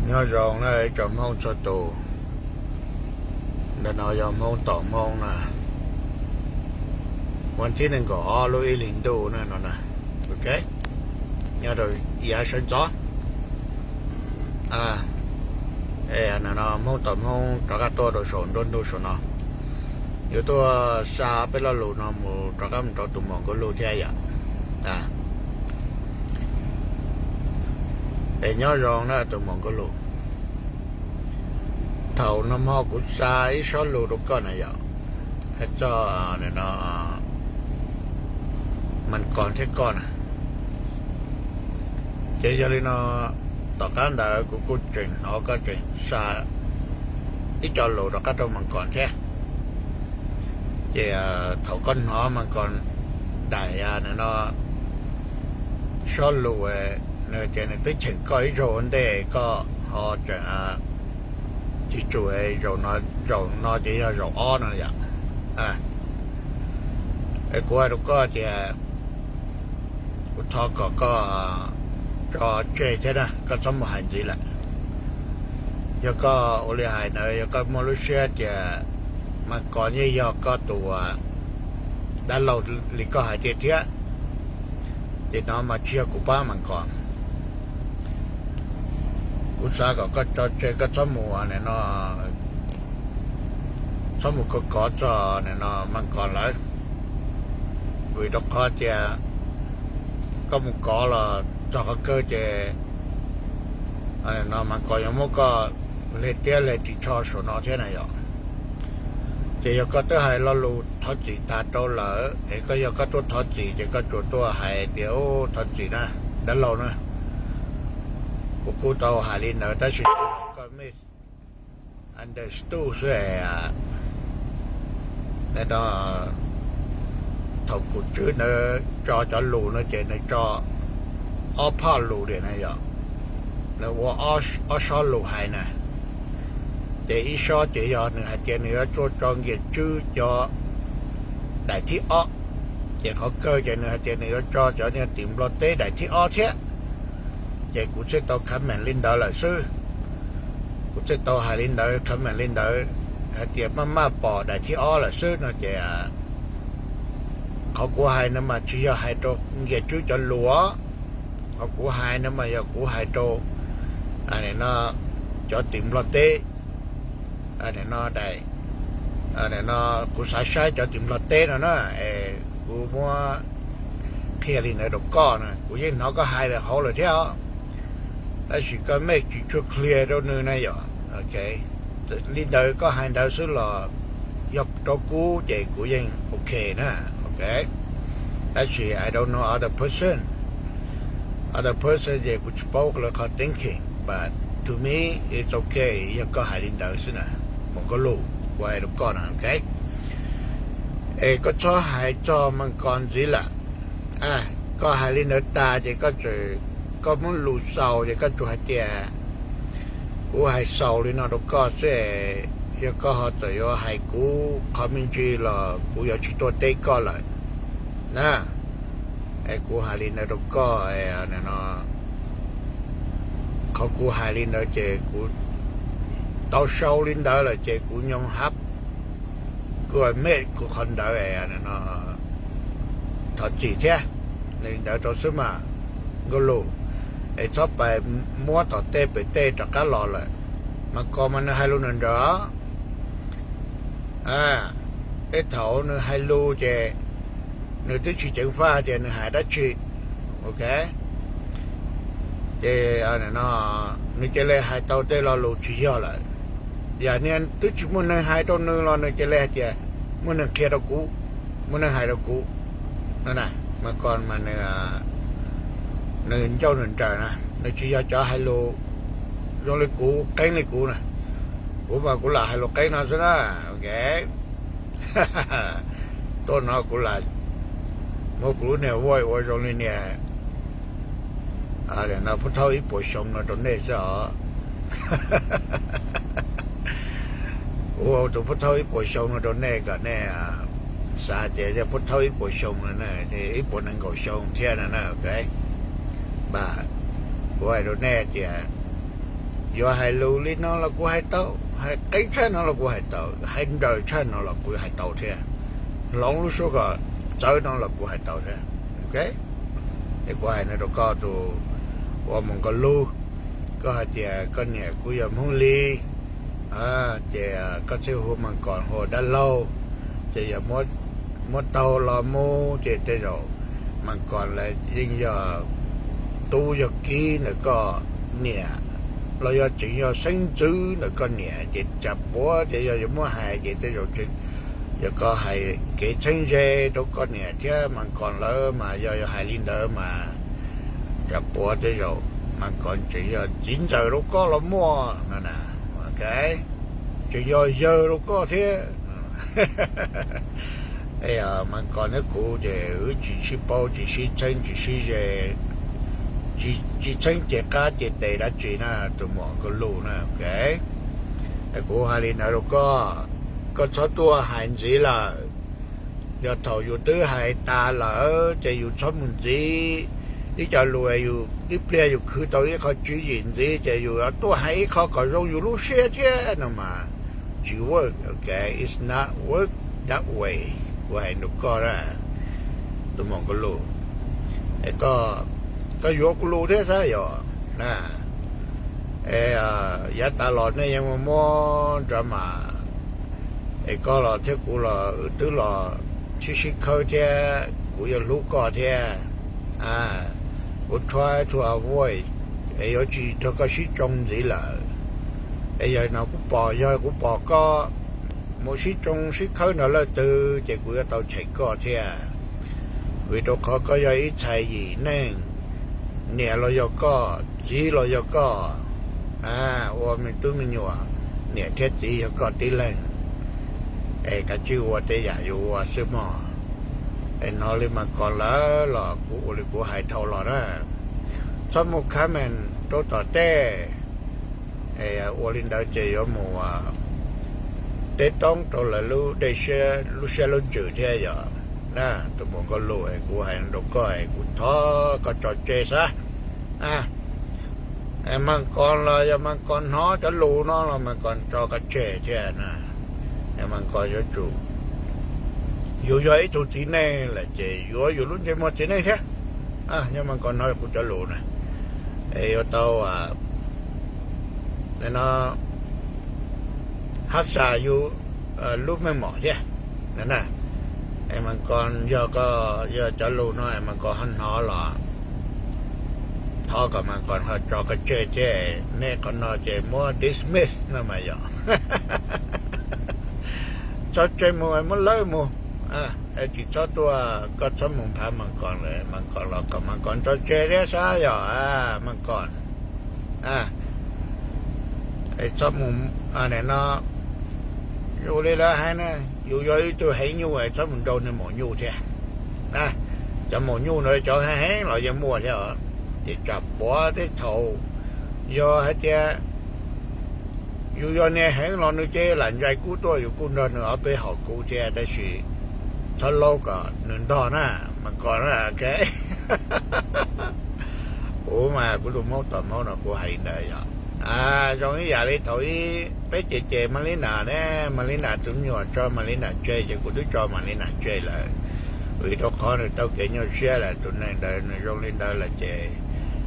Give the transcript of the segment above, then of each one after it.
Nyob zoo na ib tsoom Hmoob txhua tus, ntawm no yog Hmoob tom Hmoob na, vas thib nees nkaum ob lub ib hlis ntuj na no, ok, nyob rau yav sawv ntxov. No Hmoob tom Hmoob rov qab tuaj rau saum nruab ntug saum no, yuav tuaj xa peb lo lus no mus rov qab mus rau tus muam Nkauj Lug thiab yom. Es nyob zoo na tus muam Nkauj Lug, thaum no hmo kuv xa ib sob lus rau koj na yom, hais txog no Mas Kos thiab koj na. Ces yog li no, tom qab ntawd kuv kuj tseem hnov koj tseem xa ib co lus rov qab rau Mas Kos thiab. Ces thaum koj hnov Mas Kos daim no sob lus, nws tias nws twb cheem koj ib zaug ua ntej koj ho tseem tsis tsum, zaum no ces yog zaum ob no yom. Es kuv hais rau koj tias kuv thov kom koj tso tseg thiab na, koj txhob mus hais ntxiv lawm. Yog koj ua li hais ntawd, yog koj muaj lub siab tias Mas Kos yeej yog koj tus dab laug li koj hais tiag thiab, ces no mas tsis yog kuv pab Mas Kos. Kuv xav kom koj tso tseg, koj txhob mus no, txhob mus kov kov txog no Mas Kos lawm, vim rau qhov tias koj mus kov los txog qhov kawg ces no Mas Kos yuav muab koj hle tiab hle ris tsho saum no thiab na yom. Ces yog koj twb hais lo lus thov txim tas rau lawm es koj, yog koj tuaj thov txim ces koj tsuas tuaj hais tias, Thov txim na, dab laug na, kuv kuj tau hais li ntawd tab sis koj misunderstood xwb. Thaum kuv tswv ntawd tso cov lus no ces nws tso ob phaj lus tiam na yom, nws ua ob sob lus hais na. Ces ib sob ces yog nws hais tias nws yuav tuaj tso nkias tswb cov daim thib ob, ces qhov kawg ces nws hais tias nws yuav tso cov niag tim Nplog teb daim thib ob thiab. Ces kuv thiaj tau comment li ntawd lawm xwb. Kuv thiaj tau hais li ntawd, comment li ntawd, hais tias maj maj pom daim thib ob lawm xwb no ces qhov kuv hais no mas tsis yog hais rau nkias tswb cov lus. Qhov kuv hais no mas yog kuv hais rau no cov tim Nplog teb no daim, no kuv xav saib cov tim Nplog teb no na, es kuv muab qhia li ntawd rau koj na. Kuv yeej hnov koj hais lawm hauv lawm thiab os, tab sis koj make tsis tshua clear rau nws na yom. Li ntawd koj hais ntawd xwb los yog rau kuv ces kuv yeej ok na, ok. Tab sis I don't know other person, other person ces kuv tsis paub lawv qhov thinking, but to me it's ok, yog koj hais li ntawd xwb na, muam Nkauj Lug, kuv hais rau koj na, ok. Es koj txhob hais txog Mas Kos ntxiv lawm. Koj hais li ntawd tas ces koj tseem, koj muab lus xaus ces koj tsuas hais tias kuv hais xaus li no rau koj xwb, yog koj ho txawm yuav hais kuv qhov me ntsis los kuv yuav tsis tuaj teb koj lawm na. Es kuv hais li ntawd rau koj, no qhov kuv hais li ntawd ces kuv tau sau li ntawd lawm ces kuv nyob hab, kuv admit kuv qhov ntawd, no thov txim thiab. Li ntawd rau xwb mas Nkauj Lug, es txhob pais muab tom tej pem tej rov qab los lawm. Mas Kos mas nws hais lus nrawm nrawm, tej thaum nws hais lus ces nws twb tsis ceev faj tias nws hais dab tsi, ok. Ces no nws cia li hais tau tej lo lus tsis yog lawm. Yam niag twb tsis muaj neeg hais rau nws los nws cia li hais tias muaj neeg qhia rau kuv, muaj neeg hais rau kuv. Mas Kos mas nws ncauj nws nrawm na, nws tsis yog cov hais lus zoo li kuv, qeeb li kuv na. Kuv mas kuv lam hais lus qeeb no xwb na, ok. Tuaj no kuv lam muab kuv lub niag voice ua zoo li niag no Phub Thaub ib puas xyoo no rau nej xwb os. Kuv ua tus Phub Thaub ib puas xyoo no rau nej kom nej xav tias yog Phub Thaub ib puas xyoo no, ib puas nees nkaum xyoo thiab no na, ok. Mas kuv hais rau nej tias Yuav hais lus li no los kuv hais tau, hais qeeb tshaj no los kuv hais tau, hais nrawm tshaj no los kuv hais tau thiab, hloov lub suab kom txawv no los kuv hais tau thiab. Ok, es kuv hais no rau koj tus ua Moos Nkauj Lug, koj hais tias koj niam kuv yog Hmoob Lis, ces koj thiaj hu Mas Kos hu dab laug, ces yog muab taug los mus ces tej zaum Mas Kos lawv yeej yog tub yog kiv ntawm koj niam, los yog tseem yog xeeb ntxwv ntawm koj niam, ces tsam puav ces yog yuav muab hais ces tej zaum tseem yog koj hais kev txheeb ze rau koj niam thiab Mas Kos lawv mas yog yog hais li ntawd mas tsam puav tej zaum Mas Kos tseem yog txiv ntxawm rau koj los muaj no na, ok, tseem yog yawg rau koj thiab. Mas Kos thiab kuv ces wb tsis sib paub tsis sib txheeb tsis sib ze, tsis txheeb ces qab ces tes dab tsi na tus Moos Nkauj Lug na, ok. Kuv hais li ntawd rau koj, koj txhob tuaj hais ntxiv lawm. Yog thaum yus twb hais tas lawm ces yus txhob mus ntxiv. Ib co lus ib pliag yus khwv tau ib qho tswv yim ntxiv ces yus tuaj hais ib qho kom zoo yus lub siab thiab no mas tsis work, ok, it's not work that way. Kuv hais rau koj na, tus Moos Nkauj Lug, es koj yuav kuv lus thiab xav yog na, es yav tas los nej yeej muaj muab nrov mas, es koj los thiab kuv los wb twb los sib sib khawb thiab kuv yeej hlub koj thiab. Kuv try to avoid es yuav tsis nrog koj sib tsoo ntxiv lawm. Es yog no kuv pom, yog kuv pom koj mus sib tsoo sib khawb nrog leej twg ces kuv yuav tau cheem koj thiab, vim rau qhov koj yog ib txhais yim neej, niam los yog koj, txiv los yog koj, ua me tub me nyuam, niam thiab txiv yog koj tib leeg, es kav tsij ua tej yam yus ua xwb mog. Es hnov li Mas Kos lawm los kuv ua li kuv hais dhau los na, txhob mus comment rau tom tej, ua li ntawd ces yuav mus teb toob rau lawv lub dej siab lub siab lub ntsws thiab yog na. Tus Moos Nkauj Lug, kuv hais rau koj, kuv thov koj tso tseg xwb. Mas Kos los yog Mas Kos hnov cov lus no los Mas Kos tso koj tseg thiab na. Mas Kos yuav tsum, yus yog ib tug txiv neej lawm ces yuav yus lub ntsej muag txiv neej thiab. Yog Mas Kos hnov kuv cov lus na, es yuav tau no hab xas yus lub meej mom thiab na. Mas Kos yog, yog cov lus no Mas Kos ho hnov los thov kom Mas Kos ho tso koj tseg thiab. Nej qhov no ces muab dismiss no mas yog tso tseg mus, muab lawb mus. Tsis txhob tuaj, koj txhob mus nphav Mas Kos lawm, Mas Kos los kom Mas Kos tso tseg thiab xwb yog Mas Kos. Txhob mus, no, ua li lawv hais na, yus yog ib tug heev nyuj txhob mus nrau nws maum nyuj thiab. Cov maum nyuj ntawd cov heev heev los yeej muaj thiab, ces tsam puav tej thaum yog hais tias yus yog niag heev los nws ces lam ntsais kub tuaj yus kuj nrog nws ob peb hom kub thiab tab sis txhob laub kom nws ntog na, Mas Kos na, ok. Kuv mas kuv tus Hmoob tom Hmoob no kuv hais li ntawd yog zoo ib yam li thaum ub peb ces ces Mas Li Nas ne, Mas Li Nas tus me nyuam tso Mas Li Nas tseg ces kuv twb tso Mas Li Nas tseg lawm, vim rau qhov nws tau kev nyuaj siab lawm. Tus neeg ntawd nws zoo li ntawd lawm ces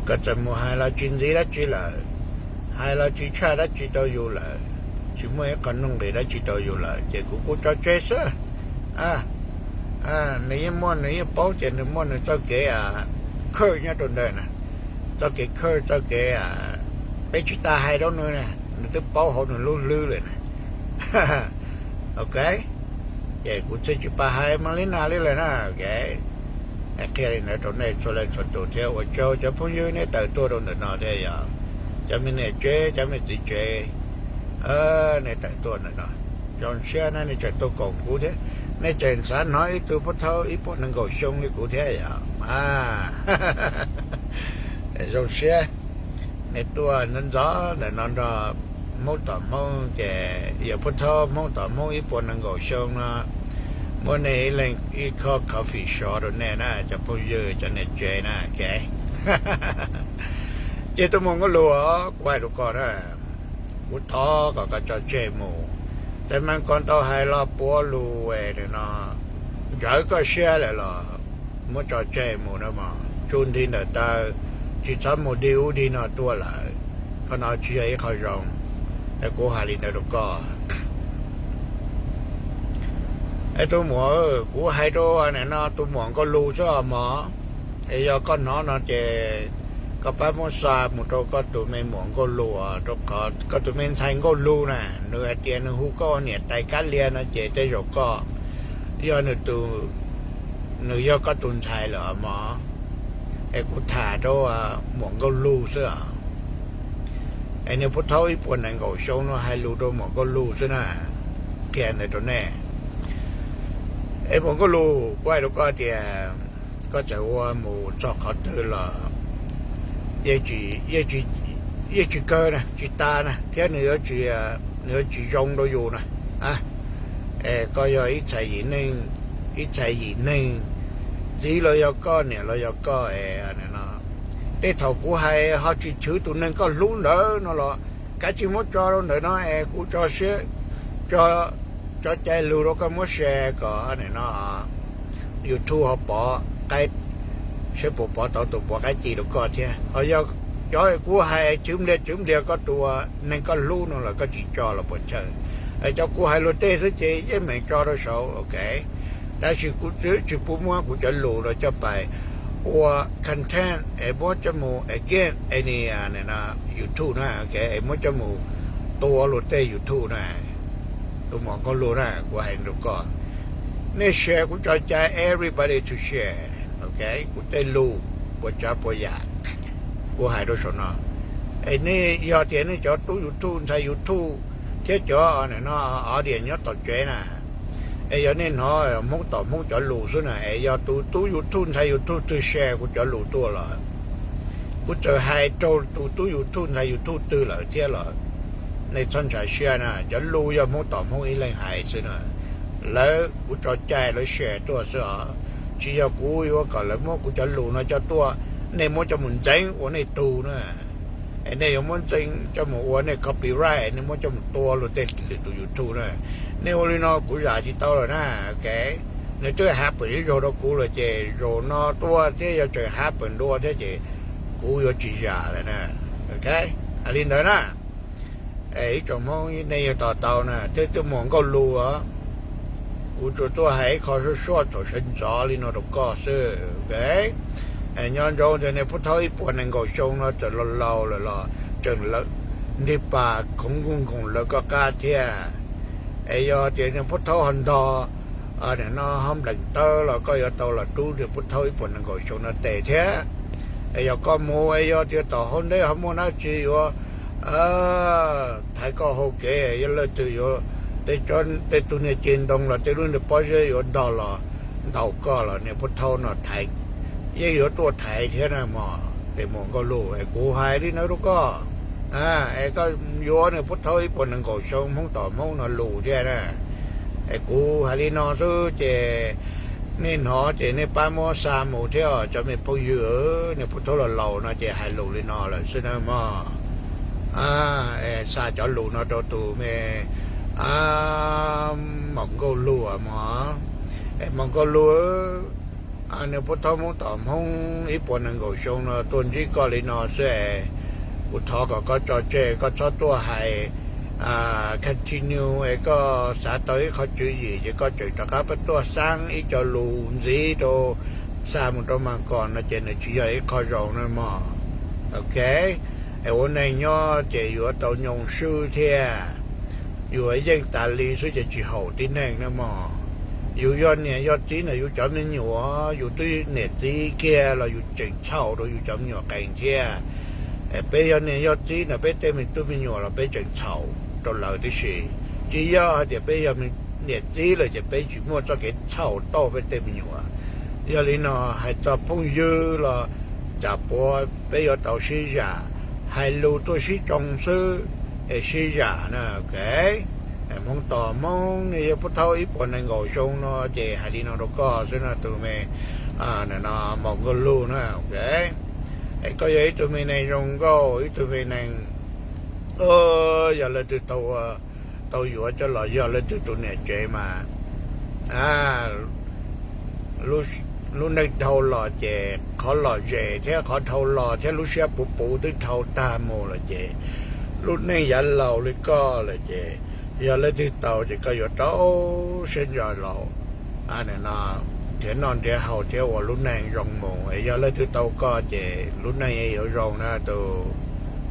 koj txawm mus hais los tsis ntxiv dab tsi lawm, hais los tsis tshaj dab tsi rau yus lawm, tsis muaj ib qho nuj nqis dab tsi rau yus lawm ces kuv kuj tso tseg xwb. Nws yeej muaj, nws yeej paub ces nws muaj nws txoj kev khawj nyob rau ntawd na, txoj kev khawj, txoj kev peb tsis tas hais rau nws na, nws twb paub hauv nws lub hlwb lawm na. Ok, ces kuv thiaj tsis pab hais Mas Li Nas li lawm na. Ok, qhia li ntawd rau nej txhua leej txhua tus thiab ua tsaug cov phooj ywg nej tawm tuaj rau ntawm no thiab yog cov me niam tsev cov me txiv tsev, nej tawm tuaj ntawm no, zoo siab na, nej tseem tuaj koom kuv thiab, nej tseem xav hnov ib tug pub thaub ib puas nees nkaum xyoo li kuv thiab yog. Zoo siab nej tuaj ntxov ntxov ntawm no nrog Hmoob tom Hmoob ces yog pub thaub Hmoob tom Hmoob ib puas nees nkaum xyoo no, muab nej ib leeg ib khob coffee shop rau nej na cov phooj ywg cov niam tsev na, ok. Ces tus Muas Nkauj Lug, kuv hais rau koj na, Kuv thov kom koj tso tseg mus. Tej Hmoob ko tau hais los puav lus no, ntsawv koj siab lawm los muab tso tseg mus na mog. Tsuj nthi ntawm taw, tsis txhob mus dig ub dig no tuaj lawm. Qhov no tsis yog ib qho zoo, es kuv hais li ntawd rau koj. Es tus muam, kuv hais rau no tus muam Nkauj Lug xwb os mog. Es yog koj hnov no ces koj pab muab xa mus rau koj tus me muam Nkauj Lug, rau qhov koj tus me ntxhais Nkauj Lug na, nws hais tias nws hu koj ua niam tais Kab Lia no ces tej zaum koj yog nws tus, nws yog koj tus ntxhais lawm mog. Es kuv tham rau muam Nkauj Lug xwb os. Es niag Pub Thaub ib puas nees nkaum xyoo no hais lus rau muam Nkauj Lug xwb na. Qhia ntawd rau nej. Es muam Nkauj Lug, kuv hais rau koj tias koj txawm ua mus txog qhov twg los yeej tsis kawg na, tsis tas na, thiab nws yuav tsis zoo rau yus na. Es koj yog ib txhais yim neeg, ib txhais yim neeg, txiv los yog koj, niam los yog koj. Tej thaum kuv hais ho tsis chwv tus neeg koj hlub ntawd no los kav tsij muab tso rau ntawm no es kuv tso siab, tso, tso cai lus rau koj muab share kom no YouTube ho pov, saib puas pov tau tus puav qaib ci rau koj thiab. Ho yog cov kuv hais chwv npliag chwv npliag koj tus neeg koj hlub no los koj tsis tso los puas chawj. Cov kuv hais luag tej xwb ces yeej meem tso rau saud, ok. Tab sis kuv tsis pub muab kuv cov lus no coj pais ua content es muab coj mus against any YouTube na, es muab coj mus tua luag tej YouTube na. Tus muam Nkauj Lug na, kuv hais rau koj, nej share kuv tso cai, everybody to share, ok. Kuv tej lus puas tsav puas yam kuv hais rau saum no. Es nej yog tias nej cov tub YouTube, ntxhais YouTube thiab cov no audience nyob tom tsev na, es yog nej hnov Hmoob tom Hmoob cov lus xwb na, es yog tus tub YouTube, ntxhais YouTube twg share kuv cov lus tuaj los, kuv txawm hais raug tus tub YouTube, ntxhais YouTube twg lawm thiab los nej txhob ntshai siab na. Cov lus yog Hmoob tom Hmoob ib leeg hais xwb na. Lawv kuv tso cai lawv share tuaj xwb os. Tsis yog kuv yuav kom lawv muab kuv cov lus no coj tuaj, nej muab coj mus ntxeev ua nej tug na. Es nej yuav muab ntxeev coj mus ua nej copyright, nej muab coj mus tua luag tej lwm tus YouTube na. Nej ua li no kuv zam tsis tau lawm na, ok. Nws twb happen ib zaug rau kuv lawm ces zaum no tuaj thiab yog tseem happen dua thiab ces kuv yuav tsis zam lawm na, ok. Hais li ntawd na. Es ib tsoom Hmoob nej yeej to taub na, thiab tus muam Nkauj Lug os, kuv tsuas tuaj hais ib qho suaj suaj thaum sawv ntxov li no rau koj xwb, ok. Nco ntsoov tias niag Pub Thaub ib puas nees nkaum xyoo no txawm laus laus lawm los tseem nti pas khoov nkuj nkoos lawv koj qab thiab. Es yog tias niag Pub Thaub ho ntog, nim no ho npleem tawb los koj yuav tau los rub niag Pub Thaub ib puas nees nkaum xyoo no tes thiab. Es yog koj mus es yog tias tom hauv ntej ho muaj dab tsi yuav thaiv koj hau kev, yog leej twg yuav, tej tug niag ceg ntoo los tej lub niag pob zeb yuav ntog los ntaus koj los niag Pub Thaub no thaiv, yeej yuav tuaj thaiv thiab na mog. Tus muam Nkauj Lug, es kuv hais li ntawd rau koj, es koj yuav niag Pub Thaub ib puas nees nkaum xyoo Hmoob tom Hmoob no lus thiab na. Es kuv hais li no xwb ces nej hnov ces nej pab muab xa mus thiab os cov me phooj ywg. Niag Pub Thaub laus laus no ces hais lus li no lawm xwb na mog. Xa cov lus no rau tus me Maum Nkauj Lug mog. Es Maum Nkauj Lug, niag Pub Thaub Hmoob tom Hmoob ib puas nees nkaum xyoo no tuaj ntsib koj li no xwb es kuv thov kom koj tso tseg, koj txhob tuaj hais continue es koj xav tau ib qho tswv yim ces koj tseem rov qab pab tuaj xaab ib co lus ntxiv rau, xa mus rau Mas Kos no ces nws tsis yog ib qho zoo na mog. Ok, es ua neeg nyob ces yuav tau nyoo swb thiab. Yuav yeej tas li xwb ces tsis haum tib neeg na mog. Yus yog niam yog txiv ntawm yus cov me nyuam, yus twb niam txiv kiag los yus tseem txhaum rau yus cov me nyuam qees thiab. Peb yog niam yog txiv ntawm peb tej me tub me nyuam los peb tseem txhaum rau lawv tib si. Tsis yog hais tias peb yog niam txiv lawm ces peb tsis muaj txoj kev txhaum tau peb tej me nyuam. Yog li no, hais txog phooj ywg los tsam puav peb yuav tau sib zam, hais lus tuaj sib tsoo xwb es sib zam na, ok. Hmoob tom Hmoob, nej yog Pub Thaub ib puas nees nkaum xyoo no ces hais li no rau koj xwb no tus me, no Maum Nkauj Lug na, ok. Es koj yog ib tug me neeg zoo nkauj, ib tug me neeg Yog leej twg tau yuav coj los yog leej twg tus niam tsev mas lub neej dhau los ces qhov lom zem thiab qhov dhau los thiab lub siab puv puv twb dhau tag mus lawm ces lub neej yav laus li koj lawm ces yog leej twg tau ces koj yuav rau siab ntso laus, nrhiav noj nrhiav haus thiab ua lub neej zoo mus. Yog leej twg tau koj ces lub neej yuav zoo na.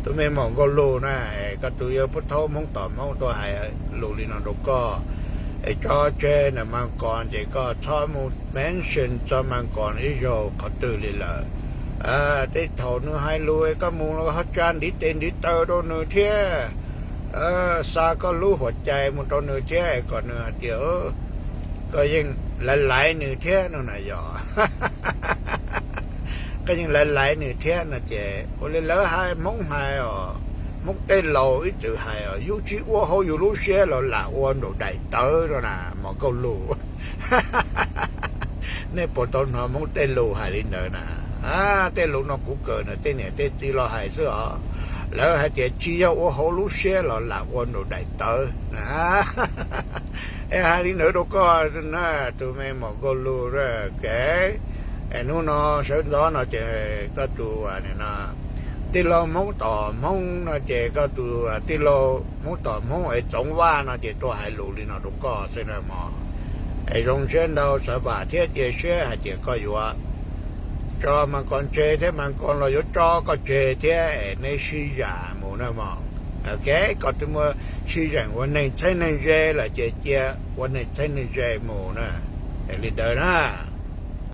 Tus me maum nkauj lug na, koj tus yawg pub thaub Hmoob tom Hmoob tuaj hais lus li no rau koj, es tso tseg na, mas kos ces koj txhob mus mention txog mas kos ib zaug qhov twg li lawm. Tej thaum nws hais lus koj mus los ho tsa ntiv tes ntiv taw rau nws thiab, xa koj lub huam cai mus rau nws thiab kom nws hais tias koj yeej laiv laiv nws thiab no na yog. Koj yeej laiv laiv nws thiab no ces ua li lawv hais, Hmoob hais os, Hmoob tej laus ib txwm hais os, yus tsis ua hauv yus lub siab los lam ua nraum daim tawv no na, maum nkauj lug. Nej puas tau hnov Hmoob tej lus hais li ntawd na? Tej lus no kuv kawm ntawm tej niam tej txiv los hais xwb os. Lawv hais tias tsis yog ua hauv lub siab los lam ua nraum daim tawv na. Es hais li ntawd rau koj na, tus me maum nkauj lug, ke. Es hnub no sawv ntxov no ces koj tus tij laug Hmoob tom Hmoob no ces koj tus tij laug Hmoob tom Hmoob es Txoov Vaj no ces tuaj hais lus li no rau koj xwb na mog. Es zoo siab ntau, xav vam thiab cia siab hais tias koj yuav tso mas kos tseg thiab mas kos los yuav tso koj tseg thiab es neb sib zam mus na mog. Ke, koj twb muaj sib zeem ua neeg txheeb neeg ze lawm ces cia ua neeg txheeb neeg ze mus na. Es li ntawd na.